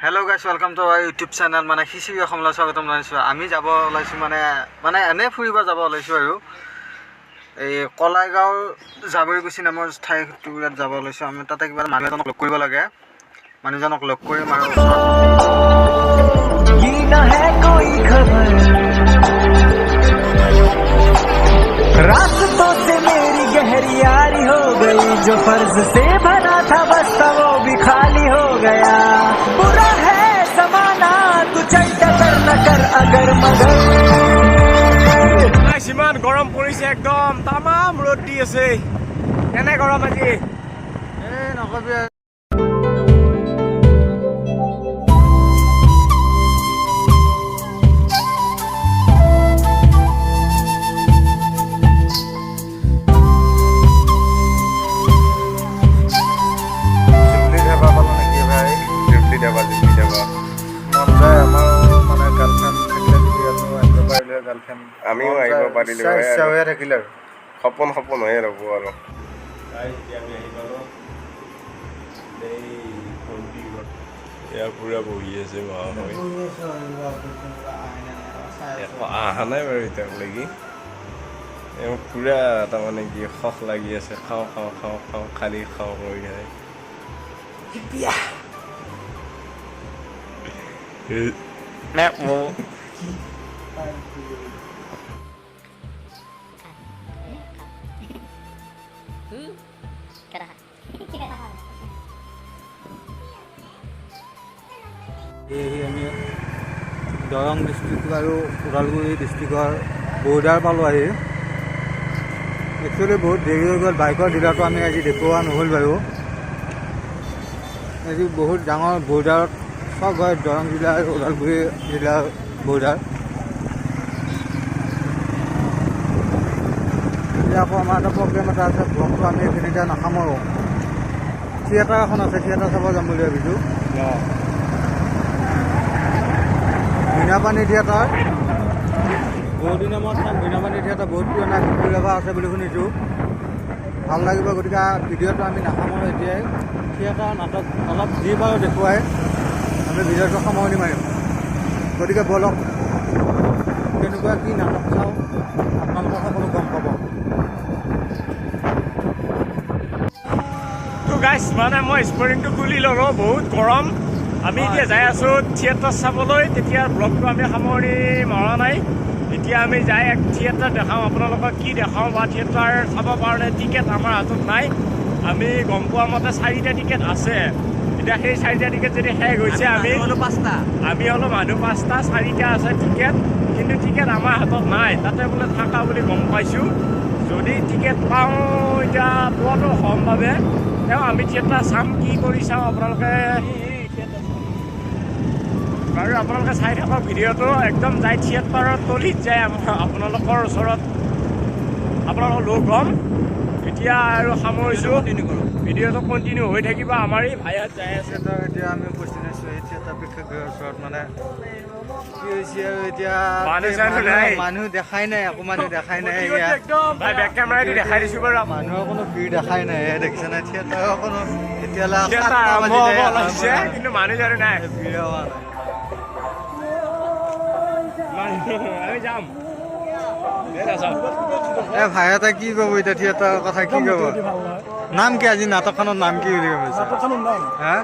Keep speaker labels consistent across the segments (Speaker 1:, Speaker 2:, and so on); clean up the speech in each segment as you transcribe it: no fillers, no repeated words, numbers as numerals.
Speaker 1: Hello guys, welcome to our YouTube channel. মানে খিচিৰি অসমলৈ স্বাগতম জনাইছোঁ। আমি যাব ওলাইছোঁ, মানে মানে এনেই ফুৰিব যাব ওলাইছোঁ আৰু এই কলাইগাঁৱৰ জাবৰিকুচি নামৰ ঠাইটুকুৰাত যাব ওলাইছোঁ। আমি তাতে কিবা মানুহ এজনক লগ কৰিব লাগে, মানুহজনক লগ কৰিম আৰু
Speaker 2: ये न है कोई खबर। रास्तों से मेरी गहरी यारी हो गई, जो फर्ज से भरा था बस्ता वो भी खाली हो गया। बुरा है जमाना, तू चल टकर न कर अगर मगर।
Speaker 3: গাইছ, ইমান গৰম পৰিছে, একদম তামাম ৰ'দ দি আছে। কেনে গৰম আজি!
Speaker 1: এই নকবি আৰু। জুবলি ধাবা পালোঁ নেকি ভাই?
Speaker 4: Jubilee dhaba, jubilee dhaba.
Speaker 1: মন যায় আমাৰ, মানে গাৰ্লফ্ৰেণ্ড থাকিলে যদি আমিও আহিব পাৰিলোঁ হয়, গাৰ্লফ্ৰেণ্ড।
Speaker 4: আমিও আহিব পাৰিলোঁ হয়।
Speaker 1: ইচ্ছা
Speaker 4: আৰু।
Speaker 1: হৈয়ে থাকিল আৰু।
Speaker 4: সপোন সপোন হৈয়ে ৰ'ব আৰু।
Speaker 3: এতিয়া আমি আহি পালোঁ। এই ভণ্টি এয়া পুৰা বহি আছে মা হৈ। একো অহা নাই বাৰু এতিয়ালৈকে। এই পুৰা তাৰমানে কি শখ লাগি আছে, খাওঁ খাওঁ খাওঁ খাওঁ, খালি খাওঁ কৰি থাকে।
Speaker 1: এই আমি দৰং ডিষ্ট্ৰিক্ট আৰু ওদালগুৰি ডিষ্ট্ৰিক্টৰ বৰ্ডাৰ পালোঁ আহি। একচুৱেলি বহুত দেৰি হৈ গ'ল, বাইকৰ ডিলাৰটো আমি আজি দেখুওৱা নহ'ল বাৰু। আজি বহুত ডাঙৰ বৰ্ডাৰত চব হয়, দৰং জিলা আৰু ওদালগুৰি জিলাৰ বৰ্ডাৰ। এতিয়া আকৌ আমাৰ এটা প্ৰগ্ৰেম এটা আছে, ব্লগটো আমি এইখিনিতে নাসামৰোঁ। থিয়েটাৰ এখন আছে, থিয়েটাৰ চাব যাম বুলি ভাবিছোঁ, বীণাপাণি থিয়েটাৰ। বহুত দিনৰ মূৰত চাম বীণাপাণি থিয়েটাৰ। বহুত পুৰণা, বিপুল ৰাভা আছে বুলি শুনিছোঁ, ভাল লাগিব। গতিকে ভিডিঅ'টো আমি নাসামৰোঁ এতিয়াই। থিয়েটাৰ নাটক অলপ যি পাৰোঁ দেখুৱাই আমি ভিডিঅ'টো সামৰণি মাৰিম। গতিকে ব'লক, কেনেকুৱা কি নাটক চাওঁ, আপোনালোকে সকলো গম পাব।
Speaker 3: তো গাইছ, মানে মই স্পৰ্টিংটো খুলি ল'লোঁ, বহুত গৰম। আমি এতিয়া যাই আছোঁ থিয়েটাৰ চাবলৈ। তেতিয়া ব্লগটো আমি সামৰণি মৰা নাই। এতিয়া আমি যাই এক থিয়েটাৰ দেখাওঁ আপোনালোকক। কি দেখাওঁ বা থিয়েটাৰ চাব কাৰণে টিকেট আমাৰ হাতত নাই। আমি গম পোৱা মতে চাৰিটা টিকেট আছে। এতিয়া সেই চাৰিটা টিকেট যদি শেষ হৈছে, আমি
Speaker 2: পাঁচটা।
Speaker 3: আমি হ'লো মানুহ পাঁচটা, চাৰিটা আছে টিকেট, কিন্তু টিকেট আমাৰ হাতত নাই। তাতে বোলে থাকা বুলি গম পাইছোঁ। যদি টিকেট পাওঁ, এতিয়া পোৱাটো সম্ভাৱে তেওঁ আমি থিয়েটাৰ চাম। কি কৰি চাওঁ আপোনালোকে বাৰু, আপোনালোকে চাই থাকক ভিডিঅ'টো। একদম যাই থিয়েটাৰৰ তলিত যাই আপোনালোকৰ ওচৰত আপোনালোকক লগ হ'ম। এতিয়া আৰু সামৰিছোঁ, ভিডিঅ'টো কণ্টিনিউ হৈ থাকিব। আমাৰ এই ভাইয়াত যাই আছে।
Speaker 1: থিয়েটাৰ এতিয়া আমি উপস্থিত হৈছোঁ এই থিয়েটাৰ প্ৰেক্ষাগৃহৰ ওচৰত। মানে কি হৈছে আৰু এতিয়া
Speaker 3: মানুহ চানুহ নাই।
Speaker 1: মানুহ দেখাই নাই, একো মানুহ দেখাই নাই এয়া।
Speaker 3: ভাই, বেক কেমেৰাদি দেখাই দিছোঁ বাৰু।
Speaker 1: মানুহৰ কোনো ভিৰ দেখাই নাই। এয়া দেখিছে নাই, থিয়েটাৰৰ কোনো এতিয়ালৈ
Speaker 3: থিয়েটাৰ
Speaker 1: 7টা
Speaker 3: আৰম্ভ
Speaker 1: বাজিলে,
Speaker 3: হ'ব ওলাইছে, কিন্তু মানুহ চানুহ নাই।
Speaker 1: ভিৰ হোৱা নাই।
Speaker 3: আমি যাম। দে নাযাওঁ।
Speaker 1: এ ভাই এটা কি ক'ব এতিয়া, থিয়েটাৰৰ কথা কি ক'ব? নাম কি আজি নাটকখনৰ নাম কি বুলি ভাবিছে হা?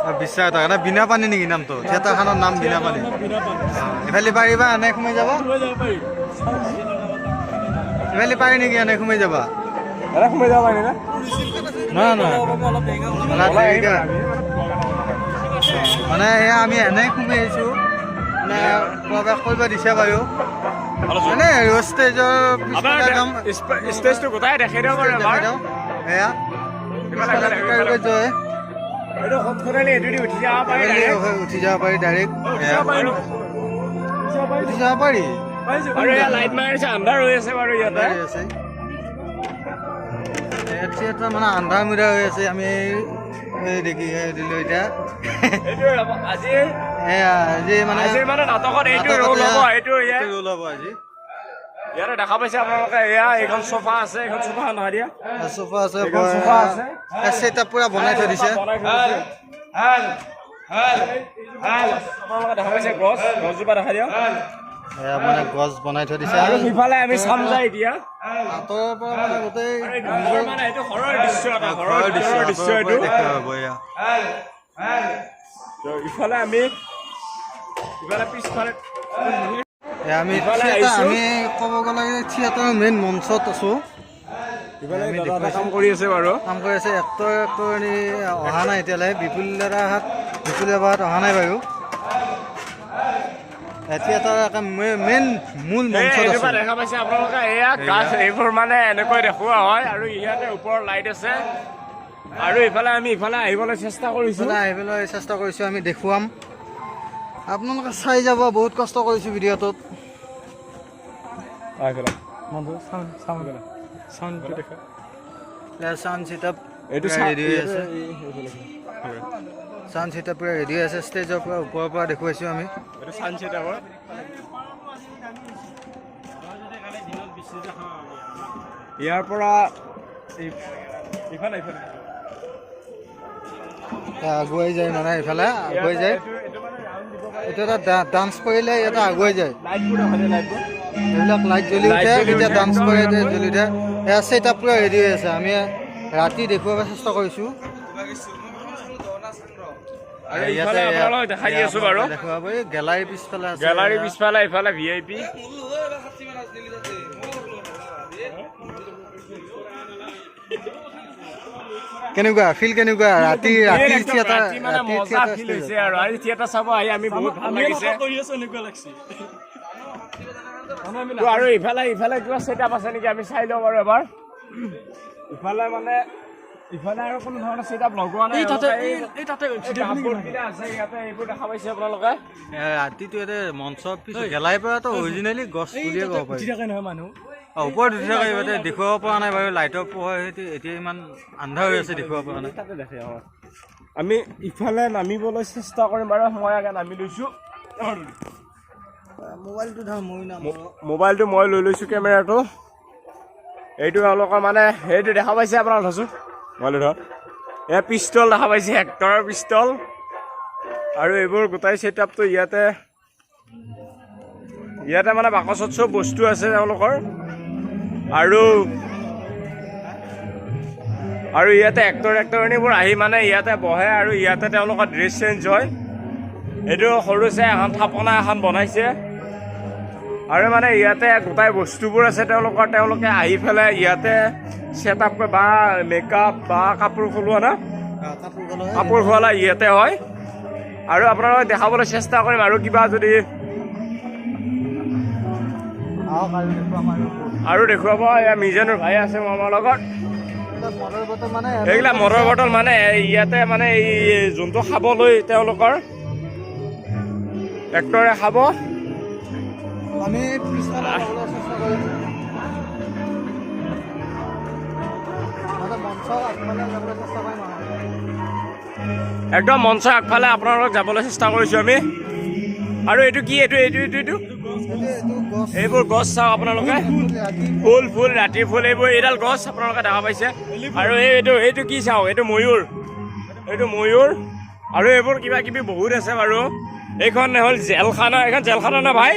Speaker 1: অ, বিশ্বাসঘাতক এটা। বীণা পানী নেকি নামটো? থিয়েটাৰখনৰ নাম বীণা পানী। অ, এইফালে পাৰিবা এনে সোমাই যাব? এইফালে পাৰি নেকি এনে সোমাই যাবা?
Speaker 3: দাদা, সোমাই যাব পাৰি না?
Speaker 1: নহয় নহয়, অলপ দেৰিকে। মানে এয়া আমি এনে সোমাই আহিছো, মানে প্ৰৱেশ কৰিব দিছে বাৰু। মানে ষ্টেজৰ পিছফালে একদম
Speaker 3: ষ্টেজটো গোটাই দেখাই দিব বাৰু এবাৰ।
Speaker 1: দেখাই দিওঁ। এয়া
Speaker 3: ইফালে, ইফালে, ইফালে।
Speaker 1: জয়।
Speaker 3: এইটো খটখটনি, এইটো দি উঠি যাব পাৰি direct।
Speaker 1: উঠি যাব পাৰি ডাইৰেক্ট, উঠি যাব পাৰি।
Speaker 3: আৰু এয়া লাইট মাৰিছে, আন্ধাৰ হৈ আছে বাৰু ইয়াতে।
Speaker 1: আছে থিয়েটাৰ, মানে আন্ধাৰ মুন্ধাৰ হৈ আছে। আমি এই দেখি এই দিলো এতিয়া।
Speaker 3: এইটোৱে হ'ব আজি।
Speaker 1: এয়া আজি মানে
Speaker 3: আজিৰ মানে নাটকত এইটো ৰোল হ'ব, এইটো
Speaker 1: এইটো ৰোল হ'ব আজি।
Speaker 3: ইয়াতে দেখা পাইছে আপোনালোকে, এয়া এইখন চোফা আছে, এইখন চোফা নহয় দিয়া।
Speaker 1: চোফা আছে।
Speaker 3: এইখন চোফা আছে।
Speaker 1: ছেট আপ পুৰা বনাই থৈ দিছে।
Speaker 3: বনাই থৈ দিছে। আপোনালোকে দেখা পাইছে গছ, গছজোপা দেখা দিয়ক।
Speaker 1: এয়া মানে গছ বনাই থৈ দিছে।
Speaker 3: আৰু সিফালে আমি চাম যায় এতিয়া।
Speaker 1: আঁতৰৰ পৰা মানে গোটেই
Speaker 3: আৰু এইটো ঘৰ, মানে এইটো ঘৰৰ দৃশ্য এটা, ঘৰৰ
Speaker 1: ঘৰৰ দৃশ্য,
Speaker 3: ভিতৰৰ দৃশ্য
Speaker 1: আঁতৰৰ
Speaker 3: এইটো।
Speaker 1: পৰাই দেখা পাব এয়া।
Speaker 3: তো ইফালে আমি ইফালে পিছফালে
Speaker 1: এয়া আমি
Speaker 3: ইফালে
Speaker 1: থিয়েটাৰ
Speaker 3: আহিছো।
Speaker 1: আমি ক'ব গ'লে থিয়েটাৰৰ মেইন মঞ্চত আছো।
Speaker 3: ইফালে
Speaker 1: আমি
Speaker 3: দাদা
Speaker 1: দেখুৱাইছো।
Speaker 3: কাম কৰি আছে বাৰু।
Speaker 1: কাম কৰি আছে। এক্টৰ এক্টৰণী অহা নাই এতিয়ালৈ। বিপুল দাদাহাত, বিপুল দাদাহাত অহা নাই বাৰু। থিয়েটাৰৰ একে মেইন মূল
Speaker 3: এই
Speaker 1: মঞ্চত
Speaker 3: এইটো
Speaker 1: আছো।
Speaker 3: পৰা দেখা পাইছে আপোনালোকে, এয়া গাছ এইবোৰ মানে এনেকৈ দেখুওৱা হয়। আৰু ইয়াতে ওপৰৰ লাইট আছে। আৰু ইফালে আমি ইফালে আহিবলৈ চেষ্টা কৰিছো।
Speaker 1: ইফালে আহিবলৈ চেষ্টা কৰিছোঁ আমি, দেখুৱাম, আপোনালোকে চাই যাব। বহুত কষ্ট কৰিছোঁ ভিডিঅ'টোত।
Speaker 3: চাউণ্ডটো দেখা।
Speaker 1: চাউণ্ড ছেটআপ
Speaker 3: এইটো
Speaker 1: ৰেডি হৈ আছে। চাউণ্ড ছেটআপ পূৰা ৰেডি হৈ আছে। ষ্টেজৰ পৰা, ওপৰৰ পৰা দেখুৱাইছোঁ আমি।
Speaker 3: এইটো চানছেট হ'ব। ইয়াৰ পৰা ইফালে ইফালে
Speaker 1: আগুৱাই যায়, মানে ইফালে আগুৱাই যায়।
Speaker 3: এইটো মানে ৰাউণ্ড দিব পাৰি।
Speaker 1: এইটো এটা ডান্স কৰিলে ইয়াতে আগুৱাই যায়।
Speaker 3: লাইটবোৰ দেখা যায়, লাইটবোৰ।
Speaker 1: এইবিলাক লাইট জ্বলি
Speaker 3: লাইট
Speaker 1: উঠে
Speaker 3: জ্বলি
Speaker 1: যেতিয়া
Speaker 3: উঠে,
Speaker 1: ডান্স
Speaker 3: একদম
Speaker 1: কৰে তেতিয়া
Speaker 3: এনেকৈ।
Speaker 1: জ্বলি উঠে। এয়া ছেট আপ পূৰা ৰেডি হৈ আছে। আমি ৰাতি দেখুৱাব চেষ্টা কৰিছোঁ।
Speaker 3: আৰু ইফালে আপোনালোকক দেখাই দি আছো বাৰু।
Speaker 1: দেখুৱাব, এই গেলাৰী পিছফালে আছে।
Speaker 3: গেলাৰী
Speaker 1: এয়া।
Speaker 3: পিছফালে, ইফালে ভিআইপি।
Speaker 1: কেনেকুৱা ফিল, কেনেকুৱা ৰাতি থিয়েটাৰ
Speaker 3: ৰাতি মানে
Speaker 1: ৰাতি
Speaker 3: মজা
Speaker 1: থিয়েটাৰ
Speaker 3: ফিল হৈছে। আৰু আজি থিয়েটাৰ চাব আহি আমি বহুত ভাল লাগিছে। তো আৰু ইফালে কিবা ছেট আপ আছে নেকি, আমি চাই লওঁ বাৰু এবাৰ। ইফালে মানে ইফালে আৰু কোনো ধৰণৰ ছেট আপ লগোৱা নাই। এই বাঁহবোৰবিলাক আছে ইয়াতে, এইবোৰ দেখা পাইছে আপোনালোকে।
Speaker 1: ৰাতিটো ইয়াতে মঞ্চৰ পিছ গেলাৰীৰ পৰাতো অৰিজিনেলি গছ বুলিয়ে ক'ব পাৰি। অ, ওপৰত উঠি থাকে। ইয়াতে দেখুৱাব পৰা নাই বাৰু, লাইটৰ পোহৰ সেইটো এতিয়া ইমান আন্ধাৰ হৈ আছে, দেখুৱাব পৰা নাই।
Speaker 3: তাতে দেখে। অ, আমি ইফালে নামিবলৈ চেষ্টা কৰিম বাৰু। মই আগে নামি লৈছোঁ।
Speaker 1: মোবাইলটো ধৰ, মই নাম
Speaker 3: মোবাইলটো মই লৈ লৈছোঁ, কেমেৰাটো। এইটো এওঁলোকৰ মানে সেইটো দেখা পাইছে আপোনালোক, ধৰচোন মোবাইলটো ধৰ। এয়া পিষ্টল দেখা পাইছে, হেক্টৰৰ পিষ্টল। আৰু এইবোৰ গোটেই ছেট আপটো ইয়াতে মানে বাকচত চব বস্তু আছে তেওঁলোকৰ। আৰু ইয়াতে এক্টৰ এক্টৰণীবোৰ আহি মানে ইয়াতে বহে আৰু ইয়াতে তেওঁলোকৰ ড্ৰেছ চেঞ্জ হয়। এইটো সৰু চাই এখন থাপনা এখন বনাইছে। আৰু মানে ইয়াতে গোটেই বস্তুবোৰ আছে তেওঁলোকৰ। তেওঁলোকে আহি পেলাই ইয়াতে ছেট আপ বা মেকআপ বা কাপোৰ সলোৱা না
Speaker 1: কাপোৰ।
Speaker 3: কাপোৰ সলোৱা ইয়াতে হয়। আৰু আপোনালোকক দেখাবলৈ চেষ্টা কৰিম আৰু কিবা যদি
Speaker 1: আহক আৰু দেখুৱাম আৰু।
Speaker 3: আৰু দেখুৱাব। এয়া মিজানুৰ ভাই আছে আমাৰ লগত।
Speaker 1: এইবিলাক মদৰ বটল মানে
Speaker 3: এইবিলাক মদৰ বটল, মানে ইয়াতে মানে এই যোনটো খাবলৈ তেওঁলোকৰ এক্টৰে খাব।
Speaker 1: আমি পিছফালে যাবলৈ চেষ্টা কৰিম, মানে মঞ্চৰ আগফালে যাবলৈ চেষ্টা কৰিম আৰু।
Speaker 3: একদম মঞ্চৰ আগফালে আপোনালোকক যাবলৈ চেষ্টা কৰিছোঁ আমি। আৰু এইটো কি? এইটো
Speaker 1: এইটো গছ।
Speaker 3: এইবোৰ গছ চাওক আপোনালোকে।
Speaker 1: ৰাতি
Speaker 3: ফুল, ফুল, ৰাতিৰ ফুল এইবোৰ। এইডাল গছ আপোনালোকে দেখা পাইছে। আৰু এইটো কি চাওক, এইটো ময়ূৰ, এইটো ময়ূৰ। আৰু এইবোৰ কিবা কিবি বহুত আছে বাৰু। এইখন হ'ল জেলখানা। এইখন জেলখানা না ভাই?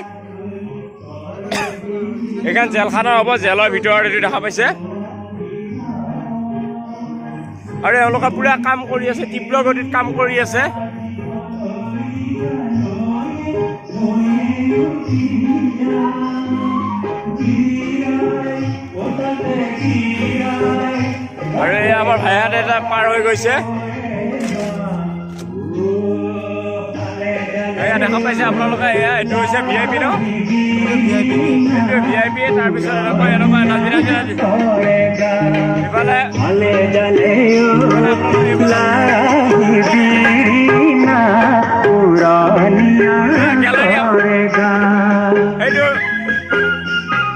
Speaker 3: এইখন জেলখানা হ'ব, জেলৰ ভিতৰত এইটো দেখা পাইছে। আৰু এওঁলোকে পুৰা কাম কৰি আছে, তীব্ৰ গতিত কাম কৰি আছে। আৰু এই আমাৰ ভাইহাত এটা পাৰ হৈ গৈছে। এয়া দেখা পাইছে আপোনালোকে, এয়া এইটো হৈছে ভিআইপি ন? এইটো ভিআইপি। তাৰপিছত এনেকুৱা নাজি নাজি নাজি ইফালে ইফালে আপোনালোকে গেলাৰী, এইটো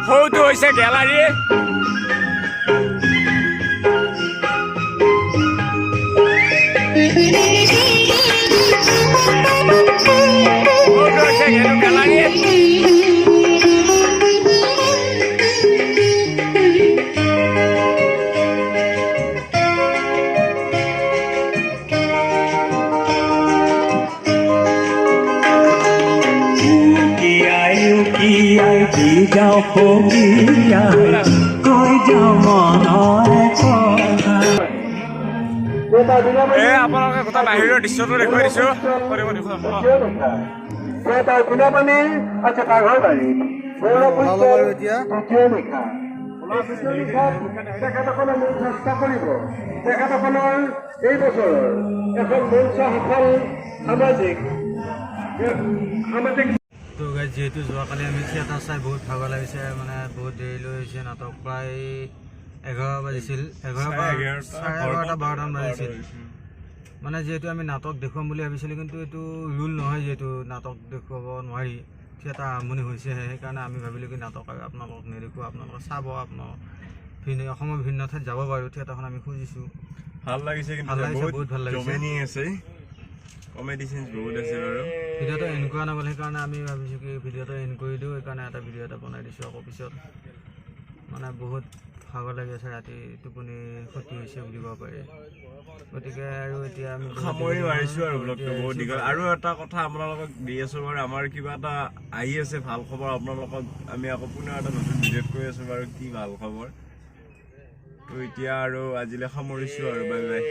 Speaker 3: সৰুটো হৈছে গেলাৰী। সৰুটো হৈছে এইটো গেলাৰী।
Speaker 2: দি যাওঁ সকীয়াই, কৈ যাওঁ মনৰে কথা।
Speaker 3: এই আপোনালোকে গোটেই বাহিৰৰ দৃশ্যটো দেখুৱাই দিছোঁ। কৰিব দেখুৱাম।
Speaker 1: ওলাব বাৰু এতিয়া।
Speaker 5: তেখেতসকলে মূল চেষ্টা কৰিব। তেখেতসকলৰ এই বছৰৰ এখন মঞ্চ সফল সামাজিক সামাজিক
Speaker 1: তো গাইজ, যিহেতু যোৱাকালি আমি থিয়েটাৰ চাই বহুত ভাগৰ লাগিছে, মানে বহুত দেৰি লৈ হৈছে নাটক, প্ৰায় 11 বাজিছিল, 11, 11:30, 12টামান বাজিছিল। মানে যিহেতু আমি নাটক দেখুৱাম বুলি ভাবিছিলোঁ, কিন্তু এইটো ৰুল নহয়, যিহেতু নাটক দেখুৱাব নোৱাৰি, থিয়েটাৰ আৰম্ভণি হৈছেহে। সেইকাৰণে আমি ভাবিলোঁ কি নাটক আৰু আপোনালোকক নেদেখুৱাওঁ, আপোনালোকে চাব, আপোনালোক ভিন্ন অসমৰ বিভিন্ন ঠাইত যাব বাৰু। থিয়েটাৰখন আমি খুজিছোঁ।
Speaker 4: ভাল লাগিছে কিন্তু।
Speaker 1: ভাল লাগিছে, বহুত ভাল লাগিছে।
Speaker 4: জমেনি আছে, কমেডি চিনছ বহুত আছে বাৰু।
Speaker 1: ভিডিঅ'টো এণ্ড কৰা নগ'ল, সেইকাৰণে আমি ভাবিছোঁ কি ভিডিঅ'টো এণ্ড কৰি দিওঁ। সেইকাৰণে এটা ভিডিঅ' এটা বনাই দিছোঁ আকৌ পিছত। মানে বহুত ভাগৰ লাগি আছে, ৰাতি টোপনি ক্ষতি হৈছে বুলি ক'ব পাৰি। গতিকে আৰু এতিয়া আমি বহুত
Speaker 4: সামৰি
Speaker 1: দীঘল
Speaker 4: মাৰিছো আৰু
Speaker 1: নহয়,
Speaker 4: ব্লগটো
Speaker 1: এতিয়া
Speaker 4: বহুত
Speaker 1: আহিছোঁ।
Speaker 4: দীঘল। আৰু এটা কথা আপোনালোকক দি আছো বাৰু, আমাৰ কিবা এটা আহি আছে ভাল খবৰ। আপোনালোকক আমি আকৌ পুনৰ এটা নতুন ভিডিঅ'ত কৈ আছো বাৰু কি ভাল খবৰ। তো এতিয়া আৰু আজিলৈ সামৰিছো আৰু, বাই বাই।